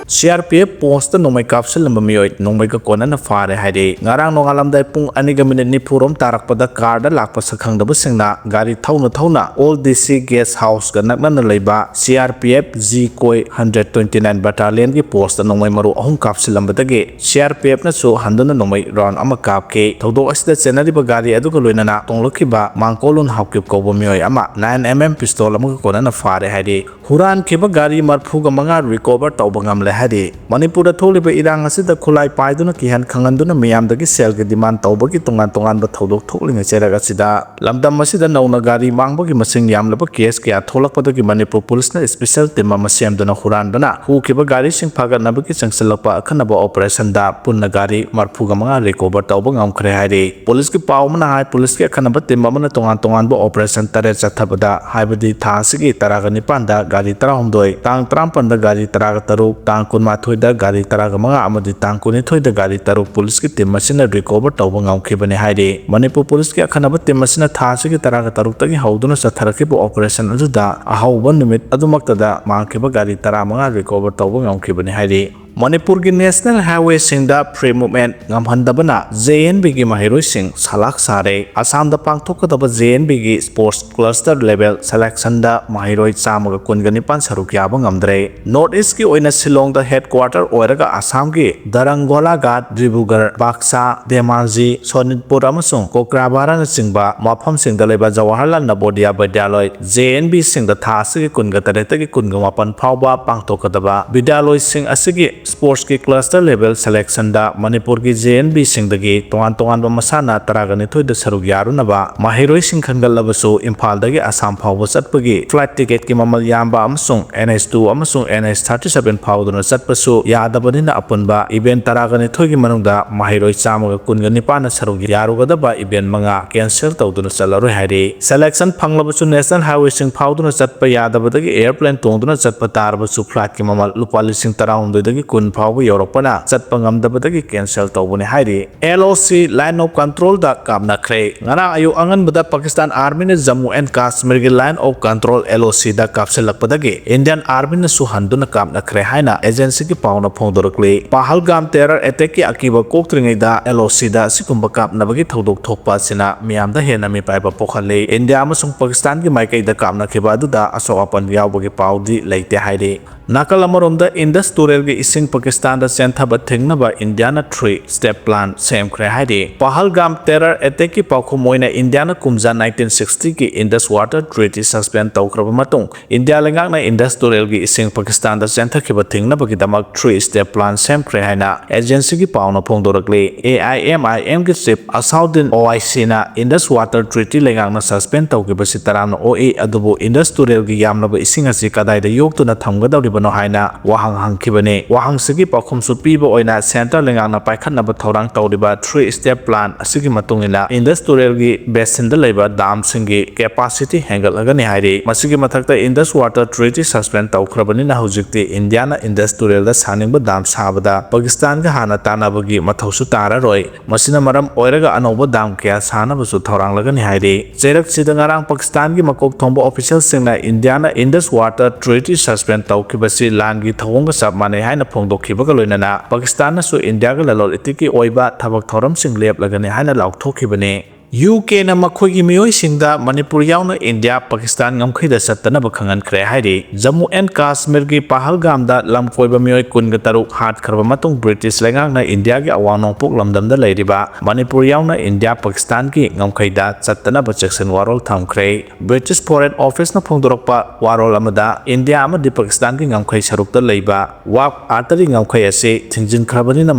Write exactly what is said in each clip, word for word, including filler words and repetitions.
C R P F post ꯅꯣꯡꯃꯩ ꯀꯥꯞꯁꯤꯜꯂꯝꯕ ꯃꯤꯑꯣꯏ ꯅꯣꯡꯃꯩꯒ ꯀꯣꯟꯅꯅ ꯐꯥꯔꯦ ꯍꯥꯏꯔꯤ꯫ ꯉꯔꯥꯡ ꯅꯣꯡꯉꯥꯜꯂꯝꯗꯥꯏ ꯄꯨꯡ ꯑꯅꯤꯒ ꯃꯤꯅꯤꯠ ꯅꯤꯐꯨ ꯔꯣꯝ ꯇꯥꯔꯛꯄꯗ ꯀꯥꯔꯗ ꯂꯥꯛꯄ ꯁꯛꯈꯪꯗꯕꯁꯤꯡꯅ ꯒꯥꯔꯤ ꯊꯧꯅ ꯊꯧꯅ ꯑꯣꯜ ꯗꯤ ꯁꯤ ꯒꯦꯁ ꯍꯥꯎꯁꯀ ꯅꯛꯅꯅ ꯂꯩꯕ C R P F G ꯀꯣꯏ ꯍꯟꯗ꯭ꯔꯦꯠ ꯇ꯭ꯋꯦꯟꯇꯤ ꯅꯥꯏꯟ ꯕꯇꯥꯂꯤꯌꯟꯒꯤ ꯄꯣꯁꯇ ꯅꯣꯡꯃꯩ ꯃꯔꯨ ꯑꯍꯨꯝ ꯀꯥꯞꯁꯤꯜꯂꯝꯕꯗꯒꯤ ꯁꯤ ꯑꯥꯔ ꯄꯤ ꯑꯦꯐꯅꯁꯨ ꯍꯟꯗꯨꯅ ꯅꯣꯡꯃꯩ ꯔꯥꯎꯟ ꯑꯃ ꯀꯥꯞꯈꯤ꯫ ꯊꯧꯗꯣꯛ ꯑꯁꯤꯗ ꯆꯦꯟꯅꯔꯤꯕ ꯒꯥꯔꯤ ꯑꯗꯨꯒ ꯂꯣꯏꯅꯅ ꯇꯣꯡꯂꯛꯈꯤꯕ ꯃꯥꯡꯀꯣꯂꯨꯟ ꯍꯥꯎꯀꯤꯞ ꯀꯧꯕ ꯃꯤꯑꯣꯏ ꯑꯃ ꯅꯥꯏꯟ ꯑꯦꯝ ꯑꯦꯝ ꯄꯤꯁꯇꯣꯜ ꯑꯃꯒ ꯀꯣꯟꯅꯅ ꯐꯥꯔꯦ ꯍꯥꯏꯔꯤ꯫ ꯍꯨꯔꯥꯟꯈꯤꯕ ꯒꯥꯔꯤ ꯃꯔꯐꯨꯒ ꯃꯉꯥ ꯔꯤꯀꯣꯚꯔ ꯇꯧꯕ ꯉꯝꯂꯦ ꯍꯥꯏꯔꯤ꯫ ꯃꯅꯤꯄꯨꯔꯗ ꯊꯣꯛꯂꯤꯕ ꯏꯔꯥꯡ ꯑꯁꯤꯗ ꯈꯨꯠꯂꯥꯏ ꯄꯥꯏꯗꯨꯅ ꯀꯤꯍꯟ ꯈꯪꯍꯟꯗꯨꯅ ꯃꯤꯌꯥꯝꯗꯒꯤ ꯁꯦꯜꯒꯤ ꯗꯤꯃꯥꯟ ꯇꯧꯕꯒꯤ ꯇꯣꯉꯥꯟ ꯇꯣꯉꯥꯟꯕ ꯊꯧꯗꯣꯛ ꯊꯣꯛꯂꯤꯉꯩ ꯆꯩꯔꯛ ꯑꯁꯤꯗ ꯂꯝꯗꯝ ꯑꯁꯤꯗ ꯅꯧꯅ ꯒꯥꯔꯤ ꯃꯥꯡꯕꯒꯤ ꯃꯁꯤꯡ ꯌꯥꯝꯂꯕ ꯀꯦꯁ ꯀꯌꯥ ꯊꯣꯛꯂꯛꯄꯗꯒꯤ ꯃꯅꯤꯄꯨꯔ ꯄꯨꯂꯤꯁꯅ ꯁ꯭ꯄꯦꯁꯦꯜ ꯇꯤꯝ ꯑꯃ ꯁꯦꯝꯗꯨꯅ ꯍꯨꯔꯥꯟꯕꯅ ꯍꯨꯈꯤꯕ ꯒꯥꯔꯤꯁꯤꯡ ꯐꯥꯒꯠꯅꯕꯒꯤ ꯆꯪꯁꯤꯜꯂꯛꯄ ꯑꯈꯟꯅꯕ ꯑꯣꯄꯔꯦꯁꯟꯗ ꯄꯨꯟꯅ ꯒꯥꯔꯤ ꯃꯔꯐꯨꯒ ꯃꯉꯥ ꯔꯤꯀꯣꯚꯔ ꯇꯧꯕ ꯉꯝꯈ꯭ꯔꯦ ꯍꯥꯏꯔꯤ꯫ ꯄꯨꯂꯤꯁꯀꯤ ꯄꯥꯎ ꯑꯃꯅ ꯍꯥꯏ, ꯄꯨꯂꯤꯁꯀꯤ ꯑꯈꯟꯅꯕ ꯇꯤꯝ ꯑꯃꯅ ꯇꯣꯉꯥꯟ ꯇꯣꯉꯥꯟꯕ ꯑꯣꯄꯔꯦꯁꯟ ꯇꯔꯦꯠ ꯆꯠꯊꯕꯗ, ꯍꯥꯏꯕꯗꯤ ꯊꯥ ꯑꯁꯤꯒꯤ ꯇꯔꯥꯒ ꯅꯤꯄꯥꯟꯗ ꯒꯥꯔꯤ ꯇꯔꯥꯍꯨꯝꯗꯣꯏ, ꯇꯥꯡ ꯇꯔꯥꯃꯥꯄꯟꯗ ꯒꯥꯔꯤ ꯇꯔꯥꯒ ꯇꯔꯨꯛ, ꯇꯥꯡ ꯀꯨꯟꯃꯥꯊꯣꯏꯗ ꯒꯥꯔꯤ ꯇꯔꯥꯒ ꯃꯉꯥ ꯑꯃꯗꯤ ꯇꯥꯡ ꯀꯨꯟꯅꯤꯊꯣꯏꯗ ꯒꯥꯔꯤ ꯇꯔꯨꯛ ꯄꯨꯂꯤꯁꯀꯤ ꯇꯤꯝ ꯑꯁꯤꯅ ꯔꯤꯀꯣꯚꯔ ꯇꯧꯕ ꯉꯝꯈꯤꯕꯅꯤ ꯍꯥꯏꯔꯤ꯫ ꯃꯅꯤꯄꯨꯔ ꯄꯨꯂꯤꯁꯀꯤ ꯑꯈꯟꯅꯕ ꯇꯤꯝ ꯑꯁꯤꯅ ꯊꯥ ꯑꯁꯤꯒꯤ ꯇꯔꯥꯒ ꯇꯔꯨꯛꯇꯒꯤ ꯍꯧꯗꯨꯅ ꯆꯠꯊꯔꯛꯈꯤꯕ ꯑꯣꯄꯔꯦꯁꯟ ꯑꯗꯨꯗ ꯑꯍꯧꯕ ꯅꯨꯃꯤꯠ ꯑꯗꯨꯃꯛꯇꯗ ꯃꯥꯡꯈꯤꯕ ꯒꯥꯔꯤ ꯇꯔꯥꯃꯉꯥ ꯔꯤꯀꯣꯚꯔ ꯇꯧꯕ ꯉꯝꯈꯤꯕꯅꯤ ꯍꯥꯏꯔꯤ꯫ ꯃꯅꯤꯄꯨꯔꯒꯤ ꯅꯦꯁꯅꯦꯜ ꯍꯥꯏꯋꯦꯁꯤꯡꯗ ꯐ꯭ꯔꯤ ꯃꯨꯚꯃꯦꯟꯠ ꯉꯝꯍꯟꯗꯕꯅ ꯖꯦ ꯑꯦꯟ ꯕꯤꯒꯤ ꯃꯍꯩꯔꯣꯏꯁꯤꯡ ꯁꯂꯥꯛ ꯁꯥꯔꯦ꯫ ꯑꯁꯥꯝꯗ ꯄꯥꯡꯊꯣꯛꯀꯗꯕ ꯖꯦ ꯑꯦꯟ ꯕꯤꯒꯤ ꯁ꯭ꯄꯣꯔꯠꯁ ꯀ꯭ꯂꯁꯇꯔ ꯂꯦꯚꯦꯜ ꯁꯦꯂꯦꯛꯁꯟꯗ ꯃꯍꯩꯔꯣꯏ ꯆꯥꯝꯃꯒ ꯀꯨꯟꯒ ꯅꯤꯄꯥꯟ ꯁꯔꯨꯛ ꯌꯥꯕ ꯉꯝꯗ꯭ꯔꯦ꯫ ꯅꯣꯔꯠ ꯏꯁꯀꯤ ꯑꯣꯏꯅ ꯁꯤꯂꯣꯡꯗ ꯍꯦꯗꯀ꯭ꯋꯥꯇꯔ ꯑꯣꯏꯔꯒ ꯑꯁꯥꯝꯒꯤ ꯗꯔꯪꯒꯣꯂꯥ ꯘꯥꯠ, ꯗꯤꯕ꯭ꯔꯨꯒꯔ, ꯕꯥꯛꯁꯥ, ꯙꯦꯃꯥꯖꯤ, ꯁꯣꯅꯤꯠꯄꯨꯔ ꯑꯃꯁꯨꯡ ꯀꯣꯀ꯭ꯔꯥꯚꯥꯔꯥꯅꯆꯤꯡꯕ ꯃꯐꯝꯁꯤꯡꯗ ꯂꯩꯕ ꯖꯋꯥꯍꯔꯂꯥꯜ ꯅꯕꯣꯗꯤꯌꯥ ꯕꯤꯗ꯭ꯌꯥꯂꯣꯏ, ꯖꯦ ꯑꯦꯟ ꯕꯤꯁꯤꯡꯗ ꯊꯥ ꯑꯁꯤꯒꯤ ꯀꯨꯟꯒ ꯇꯔꯦꯠꯇꯒꯤ ꯀꯨꯟꯒ ꯃꯥꯄꯟ ꯐꯥꯎꯕ ꯄꯥꯡꯊꯣꯛꯀꯗꯕ ꯕꯤꯗ꯭ꯌꯥꯂꯣꯏꯁꯤꯡ ꯑꯁꯤꯒꯤ ꯁ꯭ꯄꯣꯔꯠꯁꯀꯤ ꯀ꯭ꯂꯁꯇꯔ ꯂꯦꯚꯦꯜ ꯁꯦꯂꯦꯛꯁꯟꯗ ꯃꯅꯤꯄꯨꯔꯒꯤ ꯖꯦ ꯑꯦꯟ ꯕꯤꯁꯤꯡꯗꯒꯤ ꯇꯣꯉꯥꯟ ꯇꯣꯉꯥꯟꯕ ꯃꯁꯥꯟꯅ ꯇꯔꯥꯒ ꯅꯤꯊꯣꯏꯗ ꯁꯔꯨꯛ ꯌꯥꯔꯨꯅꯕ ꯃꯍꯩꯔꯣꯏꯁꯤꯡ ꯈꯟꯒꯠꯂꯕꯁꯨ ꯏꯝꯐꯥꯜꯗꯒꯤ ꯑꯁꯥꯝ ꯐꯥꯎꯕ ꯆꯠꯄꯒꯤ ꯐ꯭ꯂꯥꯏꯠ ꯇꯤꯀꯦꯠꯀꯤ ꯃꯃꯜ ꯌꯥꯝꯕ ꯑꯃꯁꯨꯡ ꯑꯦꯟ ꯑꯩꯆ ꯇꯨ ꯑꯃꯁꯨꯡ ꯑꯦꯟ ꯑꯩꯆ ꯊꯥꯔꯇꯤ ꯁꯚꯦꯟ ꯐꯥꯎꯗꯨꯅ ꯆꯠꯄꯁꯨ ꯌꯥꯗꯕꯅꯤꯅ ꯑꯄꯨꯟꯕ ꯏꯚꯦꯟꯠ ꯇꯔꯥꯒ ꯅꯤꯊꯣꯏꯒꯤ ꯃꯅꯨꯡꯗ ꯃꯍꯩꯔꯣꯏ ꯆꯥꯝꯃꯒ ꯀꯨꯟꯒ ꯅꯤꯄꯥꯟꯅ ꯁꯔꯨꯛ ꯌꯥꯔꯨꯒꯗꯕ ꯏꯚꯦꯟꯠ ꯃꯉꯥ ꯀꯦꯟꯁꯦꯜ ꯇꯧꯗꯨꯅ ꯆꯠꯂꯔꯣꯏ ꯍꯥꯏꯔꯤ꯫ ꯁꯦꯂꯦꯛꯁꯟ ꯐꯪꯂꯕꯁꯨ ꯅꯦꯁꯅꯦꯜ ꯍꯥꯏꯋꯦꯁꯤꯡ ꯐꯥꯎꯗꯨꯅ ꯆꯠꯄ ꯌꯥꯗꯕꯗꯒꯤ ꯑꯦꯌꯔꯄ꯭ꯂꯦꯟ ꯇꯣꯡꯗꯨꯅ ꯆꯠꯄ ꯇꯥꯔꯕꯁꯨ ꯐ꯭ꯂꯥꯏꯠꯀꯤ ꯃꯃꯜ ꯂꯨꯄꯥ ꯂꯤꯁꯤꯡ ꯇꯔꯥꯍꯨꯝꯗꯣꯏꯗꯒꯤ ꯀꯨꯟ ꯐꯥꯎꯕ ꯌꯧꯔꯛꯄꯅ ꯆꯠꯄ ꯉꯝꯗꯕꯗꯒꯤ cancel ꯇꯧꯕꯅꯤ ꯍꯥꯏꯔꯤ꯫ L O C Line of Control ꯗ ꯀꯥꯞꯅꯈ꯭ꯔꯦ꯫ ꯉꯔꯥꯡ ꯑꯌꯨꯛ ꯑꯉꯟꯕꯗ Pakistan Army ꯅ Jammu and Kashmir ꯒꯤ Line of Control, L O C the ꯀꯥꯞꯁꯤꯜꯂꯛꯄꯗꯒꯤ Indian Army ꯅꯁꯨ ꯍꯟꯗꯨꯅ ꯀꯥꯞꯅꯈ꯭ꯔꯦ ꯍꯥꯏꯅ agency ꯒꯤ ꯄꯥꯎꯅ ꯐꯣꯡꯗꯣꯔꯛꯂꯤ꯫ ꯄꯍꯜꯒꯥꯝ terror attack ꯀꯤ ꯑꯀꯤꯕ ꯀꯣꯛꯇ꯭ꯔꯤꯉꯩꯗ L O C ꯗ ꯑꯁꯤꯒꯨꯝꯕ ꯀꯥꯞꯅꯕꯒꯤ ꯊꯧꯗꯣꯛ ꯊꯣꯛꯄ ꯑꯁꯤꯅ ꯃꯤꯌꯥꯝꯗ ꯍꯦꯟꯅ ꯃꯤꯄꯥꯏꯕ ꯄꯣꯛꯍꯜꯂꯤ꯫ ꯏꯟꯗꯤꯌꯥ ꯑꯃꯁꯨꯡ ꯄꯥꯀꯤꯁꯇꯥꯟꯒꯤ ꯃꯥꯏꯀꯩꯗ ꯀꯥꯞꯅꯈꯤꯕ ꯑꯗꯨꯗ ꯑꯁꯣꯛ ꯑꯄꯟ ꯌꯥꯎꯕꯒꯤ ꯄꯥꯎꯗꯤ ꯂꯩꯇꯦ ꯍꯥꯏꯔꯤ꯫ ꯅꯥꯀꯜ ꯑꯃꯔꯣꯝꯗ Indus ꯇꯨꯔꯦꯜꯒꯤ ꯏꯁꯤꯡ ꯄꯥꯀꯤꯁꯇꯥꯟꯗ ꯆꯦꯟꯊꯕ ꯊꯤꯡꯅꯕ ꯏꯟꯗꯤꯌꯥꯅ three step plan ꯁꯦꯝꯈ꯭ꯔꯦ ꯍꯥꯏꯔꯤ꯫ ꯄꯍꯜꯒꯥꯝ terror attack ꯀꯤ ꯄꯥꯎꯈꯨꯝ ꯑꯣꯏꯅ ꯏꯟꯗꯤꯌꯥꯅ ꯀꯨꯝꯖꯥ nineteen sixty ꯒꯤ Indus Water Treaty suspend ꯇꯧꯈ꯭ꯔꯕ ꯃꯇꯨꯡ, ꯏꯟꯗꯤꯌꯥ ꯂꯩꯉꯥꯛꯅ Indus ꯇꯨꯔꯦꯜꯒꯤ ꯏꯁꯤꯡ ꯄꯥꯀꯤꯁꯇꯥꯟꯗ ꯆꯦꯟꯊꯈꯤꯕ ꯊꯤꯡꯅꯕꯒꯤꯗꯃꯛ three step plan ꯁꯦꯝꯈ꯭ꯔꯦ ꯍꯥꯏꯅ agency ꯒꯤ ꯄꯥꯎꯅ ꯐꯣꯡꯗꯣꯔꯛꯂꯤ꯫ A I M I M ꯒꯤ chief ꯑꯁꯥꯎꯗꯤꯟ ꯑꯣꯋꯥꯏꯁꯤꯅ Indus Water Treaty ꯂꯩꯉꯥꯛꯅ suspend ꯇꯧꯈꯤꯕꯁꯤ ꯇꯔꯥꯝꯅ ꯑꯣꯛꯏ, ꯑꯗꯨꯕꯨ Indus ꯇꯨꯔꯦꯜꯒꯤ ꯌꯥꯝꯂꯕ ꯏꯁꯤꯡ ꯑꯁꯤ ꯀꯗꯥꯏꯗ ꯌꯣꯛꯇꯨꯅ ꯊꯝꯒꯗꯧꯔꯤꯕꯅꯣ ꯍꯥꯏꯅ ꯋꯥꯍꯪ ꯍꯪꯈꯤꯕꯅꯤ꯫ ꯋꯥꯍꯪꯁꯤꯒꯤ ꯄꯥꯎꯈꯨꯝꯁꯨ ꯄꯤꯕ ꯑꯣꯏꯅ centre ꯂꯩꯉꯥꯛꯅ ꯄꯥꯏꯈꯠꯅꯕ ꯊꯧꯔꯥꯡ ꯇꯧꯔꯤꯕ three step plan ꯑꯁꯤꯒꯤ ꯃꯇꯨꯡ ꯏꯟꯅ Indus ꯇꯨꯔꯦꯜꯒꯤ basin ꯗ ꯂꯩꯕ dam ꯁꯤꯡꯒꯤ capacity ꯍꯦꯟꯒꯠꯂꯒꯅꯤ ꯍꯥꯏꯔꯤ꯫ ꯃꯁꯤꯒꯤ ꯃꯊꯛꯇ Indus Water Treaty suspend ꯇꯧꯈ꯭ꯔꯕꯅꯤꯅ ꯍꯧꯖꯤꯛꯇꯤ ꯏꯟꯗꯤꯌꯥꯅ Indus ꯇꯨꯔꯦꯜꯗ ꯁꯥꯅꯤꯡꯕ dam ꯁꯥꯕꯗ ꯄꯥꯀꯤꯁꯇꯥꯟꯒ ꯍꯥꯟꯅ ꯇꯥꯟꯅꯕꯒꯤ ꯃꯊꯧꯁꯨ ꯇꯥꯔꯔꯣꯏ꯫ ꯃꯁꯤꯅ ꯃꯔꯝ ꯑꯣꯏꯔꯒ ꯑꯅꯧꯕ dam ꯀꯌꯥ ꯁꯥꯅꯕꯁꯨ ꯊꯧꯔꯥꯡꯂꯒꯅꯤ ꯍꯥꯏꯔꯤ꯫ ꯆꯩꯔꯛꯁꯤꯗ ꯉꯔꯥꯡ ꯄꯥꯀꯤꯁꯇꯥꯟꯒꯤ ꯃꯀꯣꯛ ꯊꯣꯡꯕ official ꯁꯤꯡꯅ ꯏꯟꯗꯤꯌꯥꯅ Indus Water Treaty suspend ꯇꯧꯈꯤꯕꯁꯤ ꯂꯥꯟꯒꯤ ꯊꯧꯑꯣꯡꯒ ꯆꯞ ꯃꯥꯟꯅꯩ ꯍꯥꯏꯅ ꯐꯣꯡꯗꯣꯛꯈꯤꯕꯒ ꯂꯣꯏꯅꯅ ꯄꯥꯀꯤꯁꯇꯥꯟꯅꯁꯨ ꯏꯟꯗꯤꯌꯥꯒ ꯂꯂꯣꯟ ꯏꯇꯤꯛꯀꯤ ꯑꯣꯏꯕ ꯊꯕꯛ ꯊꯧꯔꯝꯁꯤꯡ ꯂꯦꯞꯂꯒꯅꯤ ꯍꯥꯏꯅ ꯂꯥꯎꯊꯣꯛꯈꯤꯕꯅꯤ꯫ U K ꯅ ꯃꯈꯣꯏꯒꯤ ꯃꯤꯑꯣꯏꯁꯤꯡꯗ ꯃꯅꯤꯄꯨꯔ ꯌꯥꯎꯅ ꯏꯟꯗꯤꯌꯥ ꯄꯥꯀꯤꯁꯇꯥꯟ ꯉꯝꯈꯩꯗ ꯆꯠꯇꯅꯕ ꯈꯪꯍꯟꯈ꯭ꯔꯦ ꯍꯥꯏꯔꯤ꯫ ꯖꯝꯃꯨ ꯑꯦꯟ ꯀꯥꯁꯃꯤꯔꯒꯤ ꯄꯍꯜꯒꯥꯝꯗ ꯂꯝ ꯀꯣꯏꯕ ꯃꯤꯑꯣꯏ ꯀꯨꯟꯒ ꯇꯔꯨꯛ ꯍꯥꯠꯈ꯭ꯔꯕ ꯃꯇꯨꯡ, ꯕ꯭ꯔꯤꯇꯤꯁ ꯂꯩꯉꯥꯛꯅ ꯏꯟꯗꯤꯌꯥꯒꯤ ꯑꯋꯥꯡ ꯅꯣꯡꯄꯣꯛ ꯂꯝꯗꯝꯗ ꯂꯩꯔꯤꯕ ꯃꯅꯤꯄꯨꯔ ꯌꯥꯎꯅ ꯏꯟꯗꯤꯌꯥ ꯄꯥꯀꯤꯁꯇꯥꯟꯒꯤ ꯉꯝꯈꯩꯗ ꯆꯠꯇꯅꯕ ꯆꯦꯛꯁꯤꯟ ꯋꯥꯔꯣꯜ ꯊꯝꯈ꯭ꯔꯦ꯫ ꯕ꯭ꯔꯤꯇꯤꯁ Foreign Office ꯅ ꯐꯣꯡꯗꯣꯔꯛꯄ ꯋꯥꯔꯣꯜ ꯑꯃꯗ, ꯏꯟꯗꯤꯌꯥ ꯑꯃꯗꯤ ꯄꯥꯀꯤꯁꯇꯥꯟꯒꯤ ꯉꯝꯈꯩ ꯁꯔꯨꯛꯇ ꯂꯩꯕ ꯋꯥꯐ ꯑꯥꯔꯇꯔꯤ ꯉꯝꯈꯩ ꯑꯁꯤ ꯊꯤꯡꯖꯤꯟꯈ꯭ꯔꯕꯅꯤꯅ,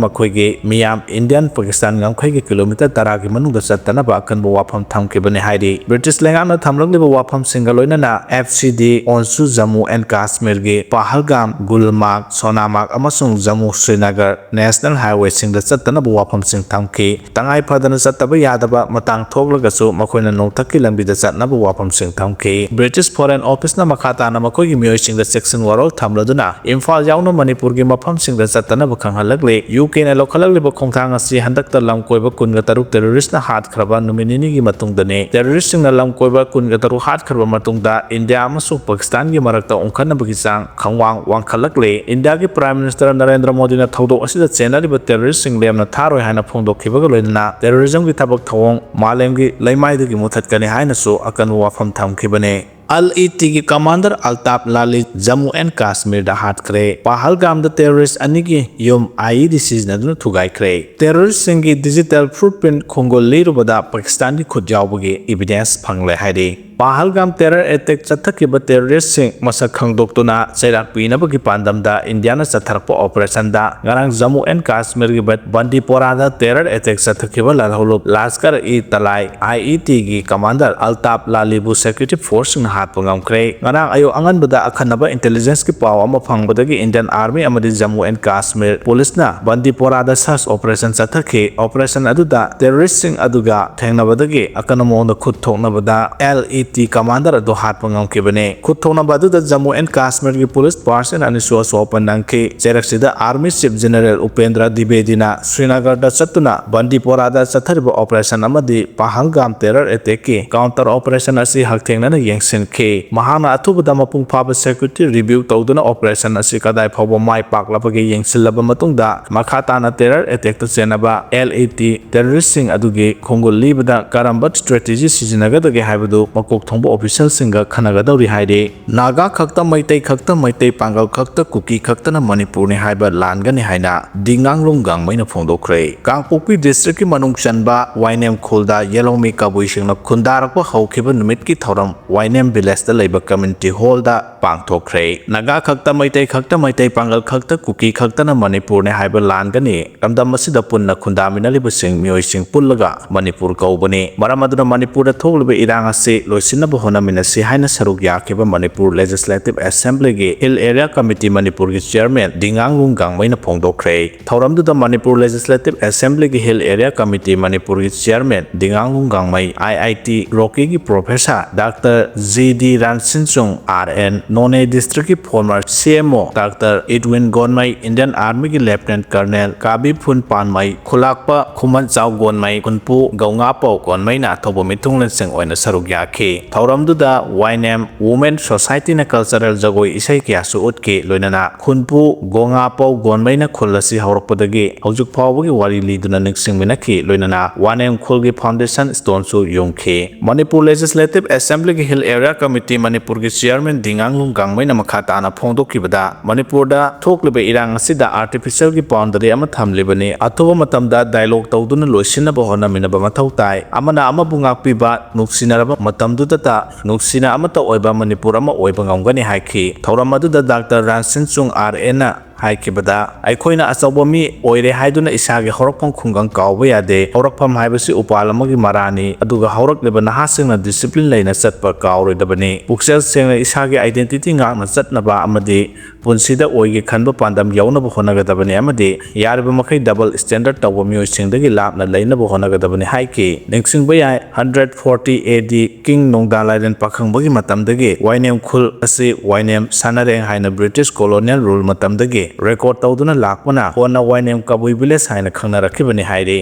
ꯃꯈꯣꯏꯒꯤ ꯃꯤꯌꯥꯝ ꯏꯟꯗꯤꯌꯥꯟ ꯄꯥꯀꯤꯁꯇꯥꯟ ꯉꯝꯈꯩꯒꯤ ꯀꯤꯂꯣꯃꯤꯇꯔ ꯇꯔꯥꯒꯤ ꯃꯅꯨꯡꯗ ꯆꯠꯇꯅꯕ ꯑꯀꯟꯕ ꯋꯥꯐꯝ ꯊꯝꯈꯤꯕꯅꯤ ꯍꯥꯏꯔꯤ꯫ ꯕ꯭ꯔꯤꯇꯤꯁ ꯂꯩꯉꯥꯛꯅ ꯊꯝꯂꯛꯂꯤꯕ ꯋꯥꯐꯝꯁꯤꯡꯒ ꯂꯣꯏꯅꯅ F C D ꯑꯣꯟꯁꯨ ꯖꯝꯃꯨ ꯑꯦꯟ ꯀꯥꯁꯃꯤꯔꯒꯤ ꯄꯍꯜꯒꯥꯝ, ꯒꯨꯜꯃꯥꯔꯒ, ꯁꯣꯅꯥꯃꯥꯔꯒ ꯑꯃꯁꯨꯡ ꯖꯝꯃꯨ ꯁ꯭ꯔꯤꯅꯒꯔ ꯅꯦꯁꯅꯦꯜ ꯍꯥꯏꯋꯦꯁꯤꯡꯗ ꯆꯠꯇꯅꯕ ꯋꯥꯐꯝꯁꯤꯡ ꯊꯝꯈꯤ꯫ ꯇꯉꯥꯏ ꯐꯗꯅ ꯆꯠꯇꯕ ꯌꯥꯗꯕ ꯃꯇꯥꯡ ꯊꯣꯛꯂꯒꯁꯨ ꯃꯈꯣꯏꯅ ꯅꯣꯡꯊꯛꯀꯤ ꯂꯝꯕꯤꯗ ꯆꯠꯅꯕ ꯋꯥꯐꯝꯁꯤꯡ ꯊꯝꯈꯤ꯫ ꯕ꯭ꯔꯤꯇꯤꯁ ꯐꯣꯔꯦꯟ ꯑꯣꯐꯤꯁꯅ ꯃꯈꯥ ꯇꯥꯅ ꯃꯈꯣꯏꯒꯤ ꯃꯤꯑꯣꯏꯁꯤꯡꯗ ꯆꯦꯛꯁꯤꯟ ꯋꯥꯔꯣꯜ ꯊꯝꯂꯗꯨꯅ ꯏꯝꯐꯥꯜ ꯌꯥꯎꯅ ꯃꯅꯤꯄꯨꯔꯒꯤ ꯃꯐꯝꯁꯤꯡꯗ ꯆꯠꯇꯅꯕ ꯈꯪꯍꯜꯂꯛꯂꯤ꯫ U Kꯅ ꯂꯧꯈꯠꯂꯛꯂꯤꯕ ꯈꯣꯡꯊꯥꯡ ꯑꯁꯤ ꯍꯟꯗꯛꯇ ꯂꯝ ꯀꯣꯏꯕ ꯀꯨꯟꯒ ꯇꯔꯨꯛ ꯇꯦꯔꯣꯔꯤꯁꯅ ꯍꯥꯠꯈ꯭ꯔꯕ ꯅꯨꯃꯤꯠ ꯅꯤꯅꯤꯒꯤ ꯃꯇꯨꯡꯗꯅꯤ꯫ ꯇꯦꯔꯣꯔꯤꯁꯁꯤꯡꯅ ꯂꯝ ꯀꯣꯏꯕ ꯀꯨꯟꯒ ꯇꯔꯨꯛ ꯍꯥꯠꯈ꯭ꯔꯕ ꯃꯇꯨꯡꯗ ꯏꯟꯗꯤꯌꯥ ꯑꯃꯁꯨꯡ ꯄꯥꯀꯤꯁꯇꯥꯟꯒꯤ ꯃꯔꯛꯇ ꯎꯪꯈꯠꯅꯕꯒꯤ ꯆꯥꯡ ꯈꯪꯋꯥꯡ ꯋꯥꯡꯈꯠꯂꯛꯂꯤ꯫ ꯏꯟꯗꯤꯌꯥꯒꯤ ꯄ꯭ꯔꯥꯏꯝ ꯃꯤꯅꯤꯁꯇꯔ ꯅꯔꯦꯟꯗ꯭ꯔ ꯃꯣꯗꯤꯅ ꯊꯧꯗꯣꯛ ꯑꯁꯤꯗ ꯆꯦꯟꯅꯔꯤꯕ ꯇꯦꯔꯣꯔꯤꯁꯁꯤꯡ ꯂꯦꯝꯅ ꯊꯥꯔꯣꯏ ꯍꯥꯏꯅ ꯐꯣꯡꯗꯣꯛꯈꯤꯕꯒ ꯂꯣꯏꯅꯅ ꯇꯦꯔꯣꯔꯤꯖꯝꯒꯤ ꯊꯕꯛ ꯊꯧꯑꯣꯡ ꯃꯥꯂꯦꯝꯒꯤ ꯂꯩꯃꯥꯏꯗꯒꯤ ꯃꯨꯊꯠꯀꯅꯤ ꯍꯥꯏꯅꯁꯨ ꯑꯀꯟꯕ ꯋꯥꯐꯝ ꯊꯝꯈꯤꯕꯅꯤ꯫ L E Tꯒꯤ ꯀꯃꯥꯟꯗꯔ ꯑꯜꯇꯥꯞ ꯂꯥꯂꯤ ꯖꯝꯃꯨ ꯑꯦꯟ ꯀꯥꯁꯃꯤꯔꯗ ꯍꯥꯠꯈ꯭ꯔꯦ꯫ ꯄꯍꯜꯒꯥꯝꯗ ꯇꯦꯔꯣꯔꯤꯁ ꯑꯅꯤꯒꯤ ꯌꯨꯝ I E D ꯁꯤꯖꯤꯟꯅꯗꯨꯅ ꯊꯨꯒꯥꯏꯈ꯭ꯔꯦ꯫ ꯇꯦꯔꯣꯔꯤꯁꯁꯤꯡꯒꯤ ꯗꯤꯖꯤꯇꯦꯜ ꯐꯨꯠꯄ꯭ꯔꯤꯟꯠ ꯈꯣꯡꯒꯨꯜ ꯂꯤꯔꯨꯕꯗ ꯄꯥꯀꯤꯁꯇꯥꯟꯒꯤ ꯈꯨꯠ ꯌꯥꯎꯕꯒꯤ ꯏꯕꯤꯗꯦꯟꯁ ꯐꯪꯂꯦ ꯍꯥꯏꯔꯤ꯫ ꯄꯍꯜꯒꯥꯝ ꯇꯦꯔꯔ ꯑꯦꯇꯦꯛ ꯆꯠꯊꯈꯤꯕ ꯇꯦꯔꯣꯔꯤꯁꯁꯤꯡ ꯃꯁꯛ ꯈꯪꯗꯣꯛꯇꯨꯅ ꯆꯩꯔꯥꯛ ꯄꯤꯅꯕꯒꯤ ꯄꯥꯟꯗꯝꯗ ꯏꯟꯗꯤꯌꯥꯅ ꯆꯠꯊꯔꯛꯄ ꯑꯣꯄꯔꯦꯁꯟꯗ ꯉꯔꯥꯡ ꯖꯝꯃꯨ ꯑꯦꯟ ꯀꯥꯁꯃꯤꯔꯒꯤ ꯕꯠ-, ꯕꯟꯗꯤꯄꯣꯔꯥꯗ ꯇꯦꯔꯔ ꯑꯦꯇꯦꯛ ꯆꯠꯊꯈꯤꯕ ꯂꯥꯜꯍꯧꯂꯨꯞ ꯂꯥꯁꯀꯔ-ꯏ-ꯇꯂꯥꯏ, I E Tꯒꯤ ꯀꯃꯥꯟꯗꯔ ꯑꯜꯇꯥꯞ ꯂꯥꯂꯤꯕꯨ ꯁꯦꯀ꯭ꯌꯨꯔꯤꯇꯤ ꯐꯣꯔꯁꯁꯤꯡꯅ ꯍꯥꯠꯄ ꯉꯝꯈ꯭ꯔꯦ꯫ ꯉꯔꯥꯡ ꯑꯌꯨꯛ ꯑꯉꯟꯕꯗ ꯑꯈꯟꯅꯕ ꯏꯟꯇꯦꯂꯤꯖꯦꯟꯁꯀꯤ ꯄꯥꯎ ꯑꯃ ꯐꯪꯕꯗꯒꯤ ꯏꯟꯗꯤꯌꯟ ꯑꯥꯔꯃꯤ ꯑꯃꯗꯤ ꯖꯝꯃꯨ ꯑꯦꯟ ꯀꯥꯁꯃꯤꯔ ꯄꯨꯂꯤꯁꯅ ꯕꯟꯗꯤꯄꯣꯔꯥꯗ ꯁꯔꯆ ꯑꯣꯄꯔꯦꯁꯟ ꯆꯠꯊꯈꯤ꯫ ꯑꯣꯄꯔꯦꯁꯟ ꯑꯗꯨꯗ ꯇꯦꯔꯣꯔꯤꯁꯁꯤꯡ ꯑꯗꯨꯒ ꯊꯦꯡꯅꯕꯗꯒꯤ ꯑꯀꯟꯕ ꯃꯑꯣꯡꯗ ꯈꯨꯠ ꯊꯣꯛꯅꯕꯗ L E T ꯀꯃꯥꯟꯗꯔ ꯑꯗꯨ ꯍꯥꯠꯄ ꯉꯝꯈꯤꯕꯅꯤ꯫ ꯈꯨꯠ ꯊꯣꯛꯅꯕ ꯑꯗꯨꯗ ꯖꯝꯃꯨ ꯑꯦꯟ ꯀꯥꯁꯃꯤꯔꯒꯤ ꯄꯨꯂꯤꯁ ꯄꯥꯔꯁꯟ ꯑꯅꯤꯁꯨ ꯑꯁꯣꯛ ꯑꯄꯟ ꯅꯪꯈꯤ꯫ ꯆꯩꯔꯛꯁꯤꯗ ꯑꯥꯔꯃꯤ ꯆꯤꯐ ꯖꯦꯅꯔꯦꯜ ꯎꯄꯦꯟꯗ꯭ꯔ ꯗꯤꯕꯦꯗꯤꯅ ꯁ꯭ꯔꯤꯅꯒꯔꯗ ꯆꯠꯇꯨꯅ ꯕꯟꯗꯤꯄꯣꯔꯥꯗ ꯆꯠꯊꯔꯤꯕ ꯑꯣꯄꯔꯦꯁꯟ ꯑꯃꯗꯤ ꯄꯍꯜꯒꯥꯝ ꯇꯦꯔꯔ ꯑꯦꯇꯦꯛꯀꯤ ꯀꯥꯎꯟꯇꯔ ꯑꯣꯄꯔꯦꯁꯟ ꯑꯁꯤ ꯍꯛꯊꯦꯡꯅꯅ ꯌꯦꯡꯁꯤꯟꯈꯤ꯫ ꯃꯍꯥꯛꯅ ꯑꯊꯨꯕꯗ ꯃꯄꯨꯡ ꯐꯥꯕ ꯁꯦꯀ꯭ꯌꯨꯔꯤꯇꯤ ꯔꯤꯚ꯭ꯌꯨ ꯇꯧꯗꯨꯅ ꯑꯣꯄꯔꯦꯁꯟ ꯑꯁꯤ ꯀꯗꯥꯏ ꯐꯥꯎꯕ ꯃꯥꯏ ꯄꯥꯛꯂꯕꯒꯦ ꯌꯦꯡꯁꯤꯜꯂꯕ ꯃꯇꯨꯡꯗ ꯃꯈꯥ ꯇꯥꯅ ꯇꯦꯔꯔ ꯑꯦꯇꯦꯛꯇ ꯆꯦꯟꯅꯕ L E T ꯇꯦꯔꯣꯔꯤꯁꯁꯤꯡ ꯑꯗꯨꯒꯤ ꯈꯣꯡꯒꯨꯜ ꯂꯤꯕꯗ ꯀꯔꯝꯕ ꯁ꯭ꯇ꯭ꯔꯦꯇꯦꯖꯤ ꯁꯤꯖꯤꯟꯅꯒꯗꯒꯦ ꯍꯥꯏꯕꯗꯨ ꯃꯀꯣꯛ ꯊꯣꯡꯕ ꯑꯣꯐꯤꯁꯤꯌꯦꯜꯁꯤꯡꯒ ꯈꯟꯅꯒꯗꯧꯔꯤ ꯍꯥꯏꯔꯤ꯫ ꯅꯥꯒꯥ ꯈꯛꯇ, ꯃꯩꯇꯩ ꯈꯛꯇ, ꯃꯩꯇꯩ ꯄꯥꯡꯒꯜ ꯈꯛꯇ, ꯀꯨꯀꯤ ꯈꯛꯇꯅ ꯃꯅꯤꯄꯨꯔꯅꯤ ꯍꯥꯏꯕ ꯂꯥꯟꯒꯅꯤ ꯍꯥꯏꯅ ꯗꯤꯉꯥꯡꯂꯨꯡ ꯒꯥꯡꯃꯩꯅ ꯐꯣꯡꯗꯣꯛꯈ꯭ꯔꯦ꯫ ꯀꯥꯡꯄꯣꯛꯄꯤ ꯗꯤꯁꯇ꯭ꯔꯤꯛꯀꯤ ꯃꯅꯨꯡ ꯆꯟꯕ ꯋꯥꯏꯅꯦꯝ ꯈꯨꯜꯗ ꯌꯦꯂꯧꯃꯤ ꯀꯕꯨꯏꯁꯤꯡꯅ ꯈꯨꯟꯗꯥꯔꯛꯄ ꯍꯧꯈꯤꯕ ꯅꯨꯃꯤꯠꯀꯤ ꯊꯧꯔꯝ ꯋꯥꯏꯅꯦꯝ ꯚꯤꯂꯦꯖꯇ ꯂꯩꯕ ꯀꯝꯃ꯭ꯌꯨꯅꯤꯇꯤ ꯍꯣꯜꯗ ꯄꯥꯡꯊꯣꯛꯈ꯭ꯔꯦ꯫ ꯅꯥꯒꯥ ꯈꯛꯇ, ꯃꯩꯇꯩ ꯈꯛꯇ, ꯃꯩꯇꯩ ꯄꯥꯡꯒꯜ ꯈꯛꯇ, ꯀꯨꯀꯤ ꯈꯛꯇꯅ ꯃꯅꯤꯄꯨꯔꯅꯤ ꯍꯥꯏꯕ ꯂꯥꯟꯒꯅꯤ꯫ ꯂꯝꯗꯝ ꯑꯁꯤꯗ ꯄꯨꯟꯅ ꯈꯨꯟꯗꯥꯃꯤꯟꯅꯔꯤꯕꯁꯤꯡ, ꯃꯤꯑꯣꯏꯁꯤꯡ ꯄꯨꯜꯂꯒ ꯃꯅꯤꯄꯨꯔ ꯀꯧꯕꯅꯤ꯫ ꯃꯔꯝ ꯑꯗꯨꯅ ꯃꯅꯤꯄꯨꯔꯗ ꯊꯣꯛꯂꯤꯕ ꯏꯔꯥꯡ ꯑꯁꯤ ꯂꯣꯏꯁꯤꯟꯅꯕ ꯍꯣꯠꯅꯃꯤꯟꯅꯁꯤ ꯍꯥꯏꯅ ꯁꯔꯨꯛ ꯌꯥꯈꯤꯕ ꯃꯅꯤꯄꯨꯔ ꯂꯦꯖꯤꯁꯂꯦꯇꯤꯚ ꯑꯦꯁꯦꯝꯕ꯭ꯂꯤꯒꯤ ꯍꯤꯜ ꯑꯦꯔꯤꯌꯥ ꯀꯃꯤꯇꯤ ꯃꯅꯤꯄꯨꯔꯒꯤ ꯆꯤꯌꯔꯃꯦꯟ ꯗꯤꯉꯥꯡꯂꯨꯡ ꯒꯥꯡꯃꯩꯅ ꯐꯣꯡꯗꯣꯛꯈ꯭ꯔꯦ꯫ ꯊꯧꯔꯝꯗꯨꯗ ꯃꯅꯤꯄꯨꯔ ꯂꯦꯖꯤꯁꯂꯦꯇꯤꯚ ꯑꯦꯁꯦꯝꯕ꯭ꯂꯤꯒꯤ ꯍꯤꯜ ꯑꯦꯔꯤꯌꯥ ꯀꯃꯤꯇꯤ ꯃꯅꯤꯄꯨꯔꯒꯤ chairman Dinganglung Gangmei, I I T ꯔꯣꯀꯤꯒꯤ professor doctor G D Ransinchung, R N, Noney ꯗꯤꯁꯇ꯭ꯔꯤꯛꯀꯤ ꯐꯣꯔꯃꯔ ꯁꯤ ꯑꯦꯝ ꯑꯣ ꯗꯥꯛꯇꯔ ꯏꯗꯋꯤꯟ ꯒꯣꯟꯃꯩ, ꯏꯟꯗꯤꯌꯟ ꯑꯥꯔꯃꯤꯒꯤ ꯂꯦꯐꯇꯤꯅꯦꯟꯠ ꯀꯔꯅꯦꯜ ꯀꯥꯕꯤꯐꯨꯟ ꯄꯥꯟꯃꯩ, ꯈꯨꯂꯥꯛꯄ ꯈꯨꯃꯟꯆꯥꯎ ꯒꯣꯟꯃꯩ, ꯈꯨꯟꯄꯨ ꯒꯧꯉꯥꯄꯧ ꯒꯣꯟꯃꯩꯅ ꯑꯊꯧꯕ ꯃꯤꯊꯨꯡꯂꯦꯟꯁꯤꯡ ꯑꯣꯏꯅ ꯁꯔꯨꯛ ꯌꯥꯈꯤ꯫ ꯊꯧꯔꯝꯗꯨꯗ ꯋꯥꯏ ꯑꯦꯟ ꯑꯦꯝ ꯋꯨꯃꯦꯟ ꯁꯣꯁꯥꯏꯇꯤꯅ ꯀꯜꯆꯔꯦꯜ ꯖꯒꯣꯏ ꯏꯁꯩ ꯀꯌꯥꯁꯨ ꯎꯠꯈꯤ꯫ ꯂꯣꯏꯅꯅ ꯈꯨꯟꯄꯨ ꯒꯣꯉꯥꯄꯧ ꯒꯣꯟꯃꯩꯅ ꯈꯨꯜ ꯑꯁꯤ ꯍꯧꯔꯛꯄꯗꯒꯤ ꯍꯧꯖꯤꯛ ꯐꯥꯎꯕꯒꯤ ꯋꯥꯔꯤ ꯂꯤꯗꯨꯅ ꯅꯤꯡꯁꯤꯡꯃꯤꯟꯅꯈꯤ꯫ ꯂꯣꯏꯅꯅ ꯋꯥꯏ ꯑꯦꯟ ꯑꯦꯝ ꯈꯨꯜꯒꯤ ꯐꯥꯎꯟꯗꯦꯁꯟ ꯁ꯭ꯇꯣꯟꯁꯨ ꯌꯨꯡꯈꯤ꯫ ꯃꯅꯤꯄꯨꯔ ꯂꯦꯖꯤꯁꯂꯦꯇꯤꯚ ꯑꯦꯁꯦꯝꯕ꯭ꯂꯤꯒꯤ ꯍꯤꯜ ꯑꯦꯔꯤꯌꯥ ꯀꯃꯤꯇꯤ ꯃꯅꯤꯄꯨꯔꯒꯤ ꯆꯤꯌꯔꯃꯦꯟ ꯗꯤꯉꯥꯡꯂꯨꯡ ꯒꯥꯡꯃꯩꯅ ꯃꯈꯥ ꯇꯥꯅ ꯐꯣꯡꯗꯣꯛꯈꯤꯕꯗ, ꯃꯅꯤꯄꯨꯔꯗ ꯊꯣꯛꯂꯤꯕ ꯏꯔꯥꯡ ꯑꯁꯤꯗ ꯑꯥꯔꯇꯤꯐꯤꯁꯤꯌꯦꯜꯒꯤ ꯕꯥꯎꯟꯗꯔꯤ ꯑꯃ ꯊꯝꯂꯤꯕꯅꯤ꯫ ꯑꯊꯨꯕ ꯃꯇꯝꯗ ꯗꯥꯏꯂꯣꯒ ꯇꯧꯗꯨꯅ ꯂꯣꯏꯁꯤꯟꯅꯕ ꯍꯣꯠꯅꯃꯤꯟꯅꯕ ꯃꯊꯧ ꯇꯥꯏ꯫ ꯑꯃꯅ ꯑꯃꯕꯨ ꯉꯥꯛꯄꯤꯕ, ꯅꯨꯡꯁꯤꯅꯔꯕ ꯃꯇꯝꯗꯨꯗꯇ ꯅꯨꯡꯁꯤꯅ ꯑꯃꯠꯇ ꯑꯣꯏꯕ ꯃꯅꯤꯄꯨꯔ ꯑꯃ ꯑꯣꯏꯕ ꯉꯝꯒꯅꯤ ꯍꯥꯏꯈꯤ꯫ ꯊꯧꯔꯝ ꯑꯗꯨꯗ ꯗꯥꯛꯇꯔ ꯔꯥꯟꯁꯤꯟꯆꯨꯡ ꯑꯥꯔ ꯑꯦꯅ ꯍꯥꯏꯈꯤꯕꯗ, ꯑꯩꯈꯣꯏꯅ ꯑꯆꯧꯕ ꯃꯤ ꯑꯣꯏꯔꯦ ꯍꯥꯏꯗꯨꯅ ꯏꯁꯥꯒꯤ ꯍꯧꯔꯛꯐꯝ ꯈꯨꯡꯒꯪ ꯀꯥꯎꯕ ꯌꯥꯗꯦ꯫ ꯍꯧꯔꯛꯐꯝ ꯍꯥꯏꯕꯁꯤ ꯎꯄꯥꯜ ꯑꯃꯒꯤ ꯃꯔꯥꯅꯤ, ꯑꯗꯨꯒ ꯍꯧꯔꯛꯂꯤꯕ ꯅꯍꯥꯁꯤꯡꯅ ꯗꯤꯁꯤꯄ꯭ꯂꯤꯟ ꯂꯩꯅ ꯆꯠꯄ ꯀꯥꯎꯔꯣꯏꯗꯕꯅꯤ꯫ ꯄꯨꯛꯆꯦꯜ ꯁꯦꯡꯅ ꯏꯁꯥꯒꯤ ꯑꯥꯏꯗꯦꯟꯇꯤꯇꯤ ꯉꯥꯛꯅ ꯆꯠꯅꯕ ꯑꯃꯗꯤ ꯄꯨꯟꯁꯤꯗ ꯑꯣꯏꯒꯦ ꯈꯟꯕ ꯄꯥꯟꯗꯝ ꯌꯧꯅꯕ ꯍꯣꯠꯅꯒꯗꯕꯅꯤ ꯑꯃꯗꯤ ꯌꯥꯔꯤꯕ ꯃꯈꯩ ꯗꯕꯜ ꯁ꯭ꯇꯦꯟꯗꯔꯗ ꯇꯧꯕ ꯃꯤꯑꯣꯏꯁꯤꯡꯗꯒꯤ ꯂꯥꯞꯅ ꯂꯩꯅꯕ ꯍꯣꯠꯅꯒꯗꯕꯅꯤ ꯍꯥꯏꯈꯤ꯫ ꯅꯤꯡꯁꯤꯡꯕ ꯌꯥꯏ, ꯍꯟꯗ꯭ꯔꯦꯠ ꯐꯣꯔꯇꯤ ꯑꯦ ꯗꯤ ꯀꯤꯡ ꯅꯣꯡꯗꯥ ꯂꯥꯏꯔꯦꯟ ꯄꯥꯈꯪꯕꯒꯤ ꯃꯇꯝꯗꯒꯤ ꯋꯥꯏꯅꯦꯝ ꯈꯨꯜ ꯑꯁꯤ ꯋꯥꯏꯅꯦꯝ ꯁꯅꯥꯔꯦꯡ ꯍꯥꯏꯅ ꯕ꯭ꯔꯤꯇꯤꯁ ꯀꯣꯂꯣꯅꯤꯌꯦꯜ ꯔꯨꯜ ꯃꯇꯝꯗꯒꯤ ꯔꯦꯀꯣꯔꯗ ꯇꯧꯗꯨꯅ ꯂꯥꯛꯄꯅ ꯀꯣꯟꯅ ꯋꯥꯏꯅꯦꯝ ꯀꯕꯨꯏ ꯚꯤꯂꯦꯖ ꯍꯥꯏꯅ ꯈꯪꯅꯔꯛꯈꯤꯕꯅꯤ ꯍꯥꯏꯔꯤ꯫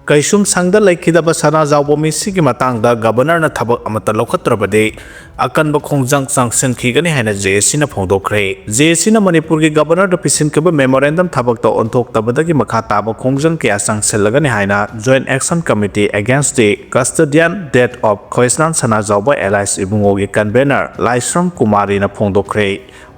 ꯀꯩꯁꯨꯝꯁꯪꯗ ꯂꯩꯈꯤꯗꯕ ꯁꯅꯥꯖꯥꯎꯕ ꯃꯤꯁꯤꯒꯤ ꯃꯇꯥꯡꯗ ꯒꯕꯔꯅꯔꯅ ꯊꯕꯛ ꯑꯃꯠꯇ ꯂꯧꯈꯠꯇ꯭ꯔꯕꯗꯤ ꯑꯀꯟꯕ ꯈꯣꯡꯖꯪ ꯆꯪꯁꯤꯟꯈꯤꯒꯅꯤ ꯍꯥꯏꯅ ꯖꯦ ꯑꯦ ꯁꯤꯅ ꯐꯣꯡꯗꯣꯛꯈ꯭ꯔꯦ꯫ ꯖꯦ ꯑꯦ ꯁꯤꯅ ꯃꯅꯤꯄꯨꯔꯒꯤ ꯒꯕꯔꯅꯔꯗ ꯄꯤꯁꯤꯟꯈꯤꯕ ꯃꯦꯃꯣꯔꯦꯟꯗꯝ ꯊꯕꯛꯇ ꯑꯣꯟꯊꯣꯛꯇꯕꯗꯒꯤ ꯃꯈꯥ ꯇꯥꯕ ꯈꯣꯡꯖꯪ ꯀꯌꯥ ꯆꯪꯁꯤꯜꯂꯒꯅꯤ ꯍꯥꯏꯅ Joint Action Committee Against the Custodian Death of Khoisan Sanajaoba alias ꯏꯕꯨꯡꯉꯣꯒꯤ ꯀꯟꯚꯦꯅꯔ ꯂꯥꯏꯁ꯭ꯔꯝ ꯀꯨꯃꯥꯔꯤꯅ ꯐꯣꯡꯗꯣꯛꯈ꯭ꯔꯦ꯫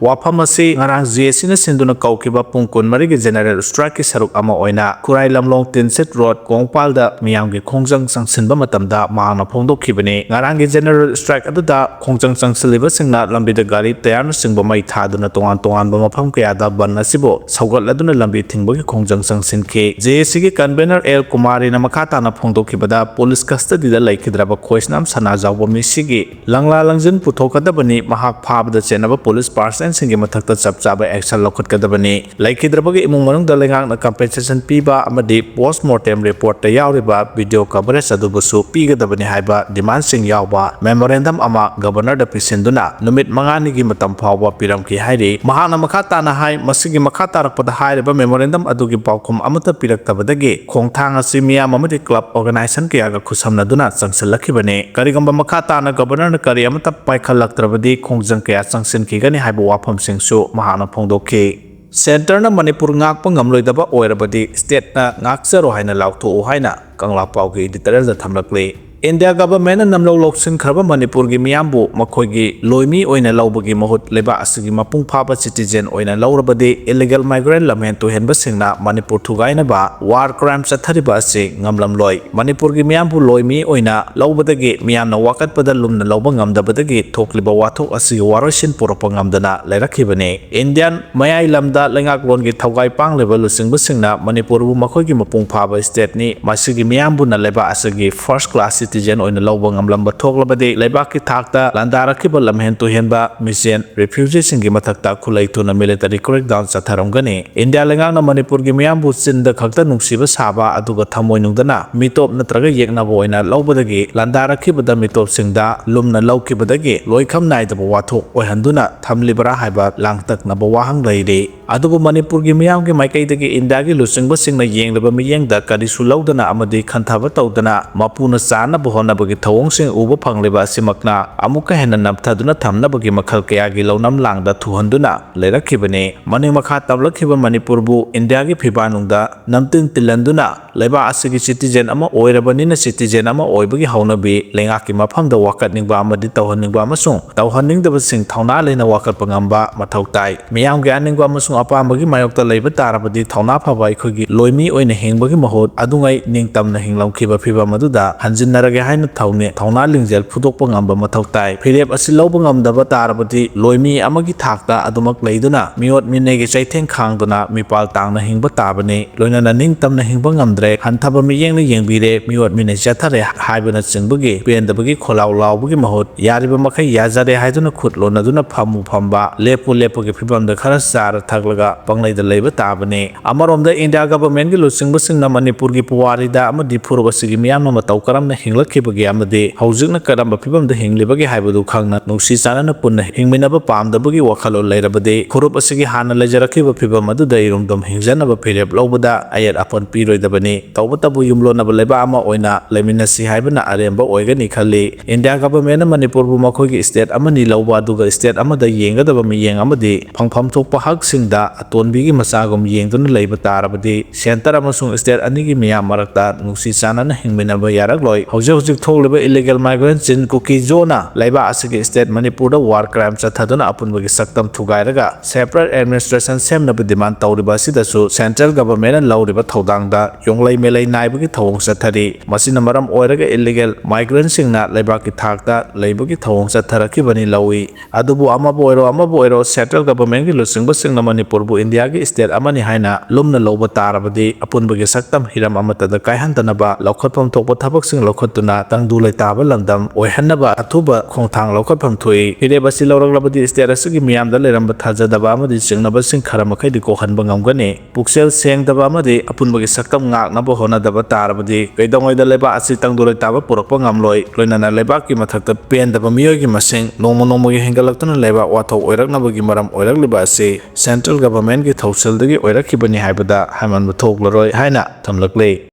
ꯋꯥꯐꯝ ꯑꯁꯤ ꯉꯔꯥꯡ ꯖꯦ ꯑꯦ ꯁꯤꯅ ꯁꯤꯟꯗꯨꯅ ꯀꯧꯈꯤꯕ ꯄꯨꯡ ꯀꯨꯟꯃꯔꯤꯒꯤ ꯖꯦꯅꯔꯦꯜ ꯁ꯭ꯇ꯭ꯔꯥꯏꯛꯀꯤ ꯁꯔꯨꯛ ꯑꯃ ꯑꯣꯏꯅ ꯈꯨꯔꯥꯏ ꯂꯝꯂꯣꯡ ꯇꯤꯟꯁꯤꯠ ꯔꯣꯗ, ꯀꯣꯡꯄꯥꯜ ꯏꯝꯐꯥꯜꯗ ꯃꯤꯌꯥꯝꯒꯤ ꯈꯣꯡꯖꯪ ꯆꯪꯁꯤꯟꯕ ꯃꯇꯝꯗ ꯃꯍꯥꯛꯅ ꯐꯣꯡꯗꯣꯛꯈꯤꯕꯅꯤ꯫ ꯉꯔꯥꯡꯒꯤ general strike ꯑꯗꯨꯗ ꯈꯣꯡꯖꯪ ꯆꯪꯁꯤꯜꯂꯤꯕꯁꯤꯡꯅ ꯂꯝꯕꯤꯗ ꯒꯥꯔꯤ ꯇꯌꯥꯔꯅꯆꯤꯡꯕ ꯃꯩ ꯊꯥꯗꯨꯅ ꯇꯣꯉꯥꯟ ꯇꯣꯉꯥꯟꯕ ꯃꯐꯝ ꯀꯌꯥꯗ ꯕꯟ ꯑꯁꯤꯕꯨ ꯁꯧꯒꯠꯂꯗꯨꯅ ꯂꯝꯕꯤ ꯊꯤꯡꯕꯒꯤ ꯈꯣꯡꯖꯪ ꯆꯪꯁꯤꯟꯈꯤ꯫ ꯖꯦ ꯑꯦ ꯁꯤꯒꯤ convener ꯑꯦꯜ ꯀꯨꯃꯥꯔꯤꯅ ꯃꯈꯥ ꯇꯥꯅ ꯐꯣꯡꯗꯣꯛꯈꯤꯕꯗ, ꯄꯨꯂꯤꯁ custody ꯗ ꯂꯩꯈꯤꯗ꯭ꯔꯕ ꯈꯣꯏꯁꯅꯥꯝ ꯁꯅꯥꯖꯥꯎꯕ ꯃꯤꯁꯤꯒꯤ ꯂꯪꯂꯥ ꯂꯪꯖꯤꯟ ꯄꯨꯊꯣꯛꯀꯗꯕꯅꯤ꯫ ꯃꯍꯥꯛ ꯐꯥꯕꯗ ꯆꯦꯟꯅꯕ ꯄꯨꯂꯤꯁ personnel ꯁꯤꯡꯒꯤ ꯃꯊꯛꯇ ꯆꯞ ꯆꯥꯕ action ꯂꯧꯈꯠꯀꯗꯕꯅꯤ꯫ ꯂꯩꯈꯤꯗ꯭ꯔꯕꯒꯤ ꯏꯃꯨꯡ ꯃꯅꯨꯡꯗ ꯂꯩꯉꯥꯛꯅ compensation ꯄꯤꯕ ꯑꯃꯗꯤ post mortem report ꯇ ꯌꯥꯎꯔꯤꯕ video coverage ꯑꯗꯨꯕꯨꯁꯨ ꯄꯤꯒꯗꯕꯅꯤ ꯍꯥꯏꯕ demand ꯁꯤꯡ ꯌꯥꯎꯕ memorandum ꯑꯃ governor ꯗ ꯄꯤꯁꯤꯟꯗꯨꯅ ꯅꯨꯃꯤꯠ ꯃꯉꯥꯅꯤꯒꯤ ꯃꯇꯝ ꯐꯥꯎꯕ ꯄꯤꯔꯝꯈꯤ ꯍꯥꯏꯔꯤ꯫ ꯃꯍꯥꯛꯅ ꯃꯈꯥ ꯇꯥꯅ ꯍꯥꯏ, ꯃꯁꯤꯒꯤ ꯃꯈꯥ ꯇꯥꯔꯛꯄꯗ ꯍꯥꯏꯔꯤꯕ memorandum ꯑꯗꯨꯒꯤ ꯄꯥꯎꯈꯨꯝ ꯑꯃꯠꯇ ꯄꯤꯔꯛꯇꯕꯗꯒꯤ ꯈꯣꯡꯊꯥꯡ ꯑꯁꯤ ꯃꯤꯌꯥꯝ ꯑꯃꯗꯤ club organization ꯀꯌꯥꯒ ꯈꯨꯠꯁꯝꯅꯗꯨꯅ ꯆꯪꯁꯤꯜꯂꯛꯈꯤꯕꯅꯤ꯫ ꯀꯔꯤꯒꯨꯝꯕ ꯃꯈꯥ ꯇꯥꯅ governor ꯅ ꯀꯔꯤ ꯑꯃꯠꯇ ꯄꯥꯏꯈꯠꯂꯛꯇ꯭ꯔꯕꯗꯤ ꯈꯣꯡꯖꯪ ꯀꯌꯥ ꯆꯪꯁꯤꯟꯈꯤꯒꯅꯤ ꯍꯥꯏꯕ ꯋꯥꯐꯝꯁꯤꯡꯁꯨ ꯃꯍꯥꯛꯅ ꯐꯣꯡꯗꯣꯛꯈꯤ꯫ Centre ꯅ ꯃꯅꯤꯄꯨꯔ ꯉꯥꯛꯄ ꯉꯝꯂꯣꯏꯗꯕ ꯑꯣꯏꯔꯕꯗꯤ state ꯅ ꯉꯥꯛꯆꯔꯣ ꯍꯥꯏꯅ ꯂꯥꯎꯊꯣꯛꯎ ꯍꯥꯏꯅ ꯀꯪꯂꯥ ꯄꯥꯎꯒꯤ editorial ꯗ ꯊꯝꯂꯛꯂꯤ꯫ India government ꯅ ꯅꯝꯂꯧ ꯂꯧꯁꯤꯟꯈ꯭ꯔꯕ ꯃꯅꯤꯄꯨꯔꯒꯤ ꯃꯤꯌꯥꯝꯕꯨ ꯃꯈꯣꯏꯒꯤ ꯂꯣꯏꯃꯤ ꯑꯣꯏꯅ ꯂꯧꯕꯒꯤ ꯃꯍꯨꯠ ꯂꯩꯕꯥꯛ ꯑꯁꯤꯒꯤ ꯃꯄꯨꯡ ꯐꯥꯕ citizen ꯑꯣꯏꯅ ꯂꯧꯔꯕꯗꯤ illegal migrant ꯂꯝꯍꯦꯟ ꯇꯨꯍꯦꯟꯕꯁꯤꯡꯅ Manipur ꯊꯨꯒꯥꯏꯅꯕ war crime ꯆꯠꯊꯔꯤꯕ ꯑꯁꯤ ꯉꯝꯂꯝꯂꯣꯏ꯫ ꯃꯅꯤꯄꯨꯔꯒꯤ ꯃꯤꯌꯥꯝꯕꯨ ꯂꯣꯏꯃꯤ ꯑꯣꯏꯅ ꯂꯧꯕꯗꯒꯤ ꯃꯤꯌꯥꯝꯅ ꯋꯥꯀꯠꯄꯗ ꯂꯨꯝꯅ ꯂꯧꯕ ꯉꯝꯗꯕꯗꯒꯤ ꯊꯣꯛꯂꯤꯕ ꯋꯥꯊꯣꯛ ꯑꯁꯤꯒꯤ ꯋꯥꯔꯣꯏꯁꯤꯟ ꯄꯨꯔꯛꯄ ꯉꯝꯗꯅ ꯂꯩꯔꯛꯈꯤꯕꯅꯤ꯫ Indian ꯃꯌꯥꯏ ꯂꯝꯗ ꯂꯩꯉꯥꯛꯂꯣꯟꯒꯤ ꯊꯧꯒꯥꯏ ꯄꯥꯡꯂꯤꯕ ꯂꯨꯆꯤꯡꯕꯁꯤꯡꯅ ꯃꯅꯤꯄꯨꯔꯕꯨ ꯃꯈꯣꯏꯒꯤ ꯃꯄꯨꯡ ꯐꯥꯕ state ꯅꯤ, ꯃꯁꯤꯒꯤ ꯃꯤꯌꯥꯝꯕꯨꯅ ꯂꯩꯕꯥꯛ ꯑꯁꯤꯒꯤ first class citizen ꯑꯣꯏꯅ ꯂꯧꯕ ꯉꯝꯂꯝꯕ ꯊꯣꯛꯂꯕꯗꯤ ꯂꯩꯕꯥꯛꯀꯤ ꯊꯥꯛꯇ ꯂꯥꯟꯗꯥꯔꯛꯈꯤꯕ ꯂꯝꯍꯦꯟ ꯇꯨꯍꯦꯟꯕ ꯃꯤꯁꯦꯟ refugee ꯁꯤꯡꯒꯤ ꯃꯊꯛꯇ ꯈꯨꯠꯂꯩ ꯊꯨꯅ military crackdown ꯆꯠꯊꯔꯝꯒꯅꯤ꯫ India ꯂꯩꯉꯥꯛꯅ ꯃꯅꯤꯄꯨꯔꯒꯤ ꯃꯤꯌꯥꯝꯕꯨ ꯆꯤꯟꯗ ꯈꯛꯇ ꯅꯨꯡꯁꯤꯕ ꯁꯥꯕ, ꯑꯗꯨꯒ ꯊꯃꯣꯏꯅꯨꯡꯗꯅ ꯃꯤꯇꯣꯞ ꯅꯠꯇ꯭ꯔꯒ ꯌꯦꯛꯅꯕ ꯑꯣꯏꯅ ꯂꯧꯕꯗꯒꯤ ꯂꯥꯟꯗꯥꯔꯛꯈꯤꯕꯗ ꯃꯤꯇꯣꯞꯁꯤꯡꯗ ꯂꯨꯝꯅ ꯂꯧꯈꯤꯕꯗꯒꯤ ꯂꯣꯏꯈꯝ ꯅꯥꯏꯗꯕ ꯋꯥꯊꯣꯛ ꯑꯣꯏꯍꯟꯗꯨꯅ ꯊꯝꯂꯤꯕꯔꯥ ꯍꯥꯏꯕ ꯂꯥꯡꯇꯛꯅꯕ ꯋꯥꯍꯪ ꯂꯩꯔꯤ꯫ ꯑꯗꯨꯕꯨ ꯃꯅꯤꯄꯨꯔꯒꯤ ꯃꯤꯌꯥꯝꯒꯤ ꯃꯥꯏꯀꯩꯗꯒꯤ India ꯒꯤ ꯂꯨꯆꯤꯡꯕꯁꯤꯡꯅ ꯌꯦꯡꯂꯤꯕ ꯃꯤꯠꯌꯦꯡꯗ ꯀꯔꯤꯁꯨ ꯂꯧꯗꯅ ꯑꯃꯗꯤ ꯈꯟꯊꯕ ꯇꯧꯗꯅ ꯃꯄꯨꯅ ꯆꯥꯅ ꯍꯣꯠꯅꯕꯒꯤ ꯊꯧꯑꯣꯡꯁꯤꯡ ꯎꯕ ꯐꯪꯂꯤꯕ ꯑꯁꯤꯃꯛꯅ ꯑꯃꯨꯛꯀ ꯍꯦꯟꯅ ꯅꯝꯊꯗꯨꯅ ꯊꯝꯅꯕꯒꯤ ꯃꯈꯜ ꯀꯌꯥꯒꯤ ꯂꯧꯅꯝ ꯂꯥꯡꯗ ꯊꯨꯍꯟꯗꯨꯅ ꯂꯩꯔꯛꯈꯤꯕꯅꯤ꯫ ꯃꯅꯤꯡ ꯃꯈꯥ ꯇꯝꯂꯛꯈꯤꯕ ꯃꯅꯤꯄꯨꯔꯕꯨ ꯏꯟꯗꯤꯌꯥꯒꯤ ꯐꯤꯕꯥꯟꯅꯨꯡꯗ ꯅꯝꯇꯤꯟ ꯇꯤꯜꯍꯟꯗꯨꯅ ꯂꯩꯕꯥꯛ ꯑꯁꯤꯒꯤ citizen ꯑꯃ ꯑꯣꯏꯔꯕꯅꯤꯅ citizen ꯑꯃ ꯑꯣꯏꯕꯒꯤ ꯍꯧꯅꯕꯤ, ꯂꯩꯉꯥꯛꯀꯤ ꯃꯐꯝꯗ ꯋꯥꯀꯠꯅꯤꯡꯕ ꯑꯃꯗꯤ ꯇꯧꯍꯟꯅꯤꯡꯕ ꯑꯃꯁꯨꯡ ꯇꯧꯍꯟꯅꯤꯡꯗꯕꯁꯤꯡ ꯊꯧꯅꯥ ꯂꯩꯅ ꯋꯥꯀꯠꯄ ꯉꯝꯕ ꯃꯊꯧ ꯇꯥꯏ꯫ ꯃꯤꯌꯥꯝꯒꯤ ꯑꯅꯤꯡꯕ ꯑꯃꯁꯨꯡ ꯑꯄꯥꯝꯕꯒꯤ ꯃꯥꯌꯣꯛꯇ ꯂꯩꯕ ꯇꯥꯔꯕꯗꯤ ꯊꯧꯅꯥ ꯐꯕ ꯑꯩꯈꯣꯏꯒꯤ ꯂꯣꯏꯃꯤ ꯑꯣꯏꯅ ꯍꯤꯡꯕꯒꯤ ꯃꯍꯨꯠ ꯑꯗꯨꯉꯩ ꯅꯤꯡꯇꯝꯅ ꯍꯤꯡꯂꯝꯈꯤꯕ ꯐꯤꯕꯝ ꯑꯗꯨꯗ ꯍꯟꯖꯤꯟꯅꯔꯒꯦ ꯍꯥꯏꯅ ꯊꯧꯅꯦ-, ꯊꯧꯅꯥ ꯂꯤꯡꯖꯦꯜ ꯐꯨꯗꯣꯛꯄ ꯉꯝꯕ ꯃꯊꯧ ꯇꯥꯏ꯫ ꯐꯤꯔꯦꯞ ꯑꯁꯤ ꯂꯧꯕ ꯉꯝꯗꯕ ꯇꯥꯔꯕꯗꯤ ꯂꯣꯏꯃꯤ ꯑꯃꯒꯤ ꯊꯥꯛꯇ ꯑꯗꯨꯃꯛ ꯂꯩꯗꯨꯅ ꯃꯤꯑꯣꯠ ꯃꯤꯅꯩꯒꯤ ꯆꯩꯊꯦꯡ ꯈꯥꯡꯗꯨꯅ ꯃꯤꯄꯥꯜ ꯇꯥꯡꯅ ꯍꯤꯡꯕ ꯇꯥꯕꯅꯤ꯫ ꯂꯣꯏꯅꯅ ꯅꯤꯡꯇꯝꯅ ꯍꯤꯡꯕ ꯉꯝꯗ꯭ꯔꯦ, ꯍꯟꯊꯕ ꯃꯤꯠꯌꯦꯡꯅ ꯌꯦꯡꯕꯤꯔꯦ, ꯃꯤꯑꯣꯠ ꯃꯤꯅꯩ ꯆꯠꯊꯔꯦ ꯍꯥꯏꯕꯅꯆꯤꯡꯕꯒꯤ ꯄꯦꯟꯗꯕꯒꯤ ꯈꯣꯜꯂꯥꯎ ꯂꯥꯎꯕꯒꯤ ꯃꯍꯨꯠ ꯌꯥꯔꯤꯕ ꯃꯈꯩ ꯌꯥꯖꯔꯦ ꯍꯥꯏꯗꯨꯅ ꯈꯨꯠ ꯂꯣꯟꯅꯗꯨꯅ ꯐꯝꯃꯨ ꯐꯝꯕ, ꯂꯦꯞꯄꯨ ꯂꯦꯞꯄꯒꯤ ꯐꯤꯕꯝꯗ ꯈꯔ ꯆꯥꯔ ꯊꯛꯂꯒ ꯄꯪꯂꯩꯗ ꯂꯩꯕ ꯇꯥꯕꯅꯤ꯫ ꯑꯃꯔꯣꯝꯗ ꯏꯟꯗꯤꯌꯥ ꯒꯚꯔꯟꯃꯦꯟꯠꯀꯤ ꯂꯨꯆꯤꯡꯕꯁꯤꯡꯅ ꯃꯅꯤꯄꯨꯔꯒꯤ ꯄꯨꯋꯥꯔꯤꯗ ꯑꯃꯗꯤ ꯐꯨꯔꯨꯞ ꯑꯁꯤꯒꯤ ꯃꯤꯌꯥꯝꯅ ꯃꯇꯧ ꯀꯔꯝꯅ ꯍꯤꯡꯂꯛꯈꯤꯕꯒꯦ ꯑꯃꯗꯤ ꯍꯧꯖꯤꯛꯅ ꯀꯔꯝꯕ ꯐꯤꯕꯝꯗ ꯍꯤꯡꯂꯤꯕꯒꯦ ꯍꯥꯏꯕꯗꯨ ꯈꯪꯅ ꯅꯨꯡꯁꯤ ꯆꯥꯟꯅꯅ ꯄꯨꯟꯅ ꯍꯤꯡꯃꯤꯟꯅꯕ ꯄꯥꯝꯗꯕꯒꯤ ꯋꯥꯈꯜꯂꯣꯟ ꯂꯩꯔꯕꯗꯤ ꯐꯨꯔꯨꯞ ꯑꯁꯤꯒꯤ ꯍꯥꯟꯅ ꯂꯩꯖꯔꯛꯈꯤꯕ ꯐꯤꯕꯝ ꯑꯗꯨꯗ ꯏꯔꯨꯝꯗꯨꯝ ꯍꯤꯡꯖꯅꯕ ꯐꯤꯔꯦꯞ ꯂꯧꯕꯗ ꯑꯌꯦꯠ ꯑꯄꯟ ꯄꯤꯔꯣꯏꯗꯕꯅꯤ꯫ ꯇꯧꯕꯇꯕꯨ ꯌꯨꯝꯂꯣꯟꯅꯕ ꯂꯩꯕꯥꯛ ꯑꯃ ꯑꯣꯏꯅ ꯂꯩꯃꯤꯟꯅꯁꯤ ꯍꯥꯏꯕꯅ ꯑꯔꯦꯝꯕ ꯑꯣꯏꯒꯅꯤ ꯈꯜꯂꯤ꯫ ꯏꯟꯗꯤꯌꯥ ꯒꯚꯔꯟꯃꯦꯟꯠꯅ ꯃꯅꯤꯄꯨꯔꯕꯨ ꯃꯈꯣꯏꯒꯤ state ꯑꯃꯅꯤ ꯂꯧꯕ ꯑꯗꯨꯒ state ꯑꯃꯗ ꯌꯦꯡꯒꯗꯕ ꯃꯤꯠꯌꯦꯡ ꯑꯃꯗꯤ ꯐꯪꯐꯝ ꯊꯣꯛꯄ ꯍꯛꯁꯤꯡꯗ ꯑꯇꯣꯟꯕꯤꯒꯤ ꯃꯆꯥꯒꯨꯝ ꯌꯦꯡꯗꯨꯅ ꯂꯩꯕ ꯇꯥꯔꯕꯗꯤ centre ꯑꯃꯁꯨꯡ state ꯑꯅꯤꯒꯤ ꯃꯤꯌꯥꯝ ꯃꯔꯛꯇ ꯅꯨꯡꯁꯤ ꯆꯥꯟꯅꯅ ꯍꯤꯡꯃꯤꯟꯅꯕ ꯌꯥꯔꯛꯂꯣꯏ꯫ ꯍꯧꯖꯤꯛ ꯍꯧꯖꯤꯛ ꯊꯣꯛꯂꯤꯕ illegal migrant ꯆꯤꯟ ꯀꯨꯀꯤꯖꯣꯅ ꯂꯩꯕꯥꯛ ꯑꯁꯤꯒꯤ state ꯃꯅꯤꯄꯨꯔꯗ war crime ꯆꯠꯊꯗꯨꯅ ꯑꯄꯨꯟꯕꯒꯤ ꯁꯛꯇꯝ ꯊꯨꯒꯥꯏꯔꯒ separate administration ꯁꯦꯝꯅꯕ demand ꯇꯧꯔꯤꯕ ꯑꯁꯤꯗꯁꯨ central governmentꯅ ꯂꯧꯔꯤꯕ ꯊꯧꯗꯥꯡꯗ ꯌꯣꯡꯂꯩ ꯃꯦꯂꯩ ꯅꯥꯏꯕꯒꯤ ꯊꯧꯑꯣꯡ ꯆꯠꯊꯔꯤ꯫ ꯃꯁꯤꯅ ꯃꯔꯝ ꯑꯣꯏꯔꯒ illegal migrantꯁꯤꯡꯅ ꯂꯩꯕꯥꯛꯀꯤ ꯊꯥꯛꯇ ꯂꯩꯕꯒꯤ ꯊꯧꯑꯣꯡ ꯆꯠꯊꯔꯛꯈꯤꯕꯅꯤ ꯂꯧꯏ꯫ ꯑꯗꯨꯕꯨ ꯑꯃꯕꯨ ꯑꯣꯏꯔꯣ ꯑꯃꯕꯨ ꯑꯣꯏꯔꯣ central governmentꯀꯤ ꯂꯨꯆꯤꯡꯕꯁꯤꯡꯅ ꯃꯅꯤꯄꯨꯔꯕꯨ ꯏꯟꯗꯤꯌꯥꯒꯤ state ꯑꯃꯅꯤ ꯍꯥꯏꯅ ꯂꯨꯝꯅ ꯂꯧꯕ ꯇꯥꯔꯕꯗꯤ ꯑꯄꯨꯟꯕꯒꯤ ꯁꯛꯇꯝ ꯍꯤꯔꯝ ꯑꯃꯠꯇꯗ ꯀꯥꯏꯍꯟꯗꯅꯕ ꯂꯧꯈꯠꯐꯝ ꯊꯣꯛꯄ ꯊꯕꯛꯁꯤꯡ ꯂꯧꯈꯠꯇꯨꯅ ꯇꯪꯗꯨ ꯂꯩꯇꯥꯕ ꯂꯝꯗꯝ ꯑꯣꯏꯍꯟꯅꯕ ꯑꯊꯨꯕ ꯈꯣꯡꯊꯥꯡ ꯂꯧꯈꯠꯐꯝ ꯊꯣꯛꯏ꯫ ꯐꯤꯔꯦꯞ ꯑꯁꯤ ꯂꯧꯔꯛꯂꯕꯗꯤ state ꯑꯁꯤꯒꯤ ꯃꯤꯌꯥꯝꯗ ꯂꯩꯔꯝꯕ ꯊꯥꯖꯗꯕ ꯑꯃꯗꯤ ꯆꯤꯡꯅꯕꯁꯤꯡ ꯈꯔ ꯃꯈꯩꯗꯤ ꯀꯣꯛꯍꯟꯕ ꯉꯝꯒꯅꯤ꯫ ꯄꯨꯛꯆꯦꯜ ꯁꯦꯡꯗꯕ ꯑꯃꯗꯤ ꯑꯄꯨꯟꯕꯒꯤ ꯁꯛꯇꯝ ꯉꯥꯛꯅꯕ ꯍꯣꯠꯅꯗꯕ ꯇꯥꯔꯕꯗꯤ ꯀꯩꯗꯧꯉꯩꯗ ꯂꯩꯕꯥꯛ ꯑꯁꯤ ꯇꯪꯗꯨ ꯂꯩꯇꯥꯕ ꯄꯨꯔꯛꯄ ꯉꯝꯂꯣꯏ꯫ ꯂꯣꯏꯅꯅ ꯂꯩꯕꯥꯛꯀꯤ ꯃꯊꯛꯇ ꯄꯦꯟꯗꯕ ꯃꯤꯑꯣꯏꯒꯤ ꯃꯁꯤꯡ ꯅꯣꯡꯃ ꯅꯣꯡꯃꯒꯤ ꯍꯦꯟꯒꯠꯂꯛꯇꯨꯅ ꯂꯩꯕꯥꯛ ꯋꯥꯊꯣꯛ ꯑꯣꯏꯔꯛꯅꯕꯒꯤ ꯃꯔꯝ ꯑꯣꯏꯔꯛꯂꯤꯕ ꯑꯁꯤ central governmentꯀꯤ ꯊꯧꯁꯤꯜꯗꯒꯤ ꯑꯣꯏꯔꯛꯈꯤꯕꯅꯤ ꯍꯥꯏꯕꯗ ꯍꯥꯏꯃꯟꯕ ꯊꯣꯛꯂꯔꯣꯏ ꯍꯥꯏꯅ ꯊꯝꯂꯛꯂꯤ꯫